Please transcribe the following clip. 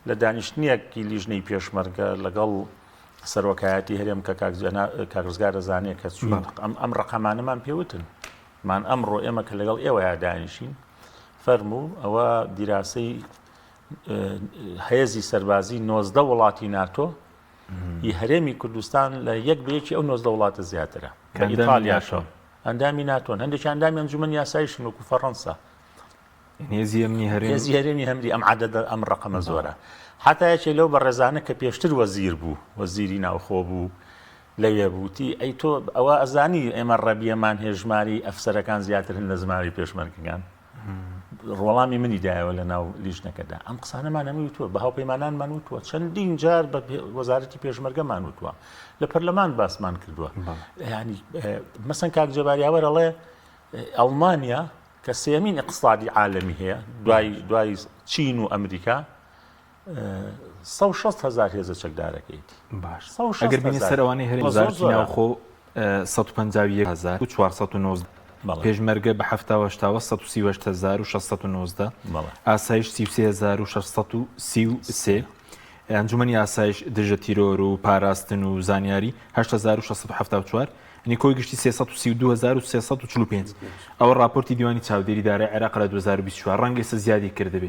لە دانیشتنیەکی لیژنەی پێشمەرگە لەگەڵ سەرۆکایەتی هەرێم کە کاک ڕزگار دەزانێت کە چوین ئەم ئەم ڕقەمانەمان پێوتن مان ئەمڕۆ ئێمە کە لەگەڵ ئێوەیا دانیشین فەرموو ئەوە دیراسەی هێزی سەربازی 19 وڵاتی ناتۆ ی هەرێمی کوردستان لە یەک بە یەکی ئەو 19 وڵاتە زیاترە کە ئیتالیاشەوە ئەندامی ناتۆن هەندێک ئەندامی ئەنجومەنی یاسایشن وەکو فەڕەنسا هێزی ئەمنی هەرێم هێزی هەرێمی هەمری ئەم عەدەدە ئەم ڕەقەمە زۆرە حتا یەکێ لەو بەڕێزانە کە پێشتر وەزیر بوو وەزیری ناوخۆ بوو لەوێ بووتی ئەی تۆ ئەوە ئەزانی ئێمە ڕەبیەمان هێژماری ئەفسەرەکان زیاترن لە زمانی پێشمەرگەکان وەڵامی منی دایەوە لە ناو لیژنەکەدا ئەم قسانەمان هەمووی وتووە بە هاوپەیمانانمان وتووە چەندین جار بە وەزارەتی پێشمەرگەمان وتووە لە پەرلەمان باسمان کردووە ینی مەسەن کاک جەباریاوەر ئەڵێ ئەڵمانیا کە سێیەمین ئیقتسادی عالەمی هەیە دوای دوای چین و ئەمریکا 160 هزار هێزە چەکدارەکەیتی باش ئەگەر بینە سەر ئەوانەی هەرێم وەزارەتی ناوخۆ 151419 پێشمەرگە بە 1970 138619 ئاسایش 33633 ئەنجومەنی ئاسایش دژە تیرۆر و پاراستن و زانیاری 8674 ینی کۆی گشتی 332345 ئەوە ڕاپۆرتی دیوانی چاودێری دارای عێراق لە 2024 ڕەنگە ئێستا زیادی کردبێ.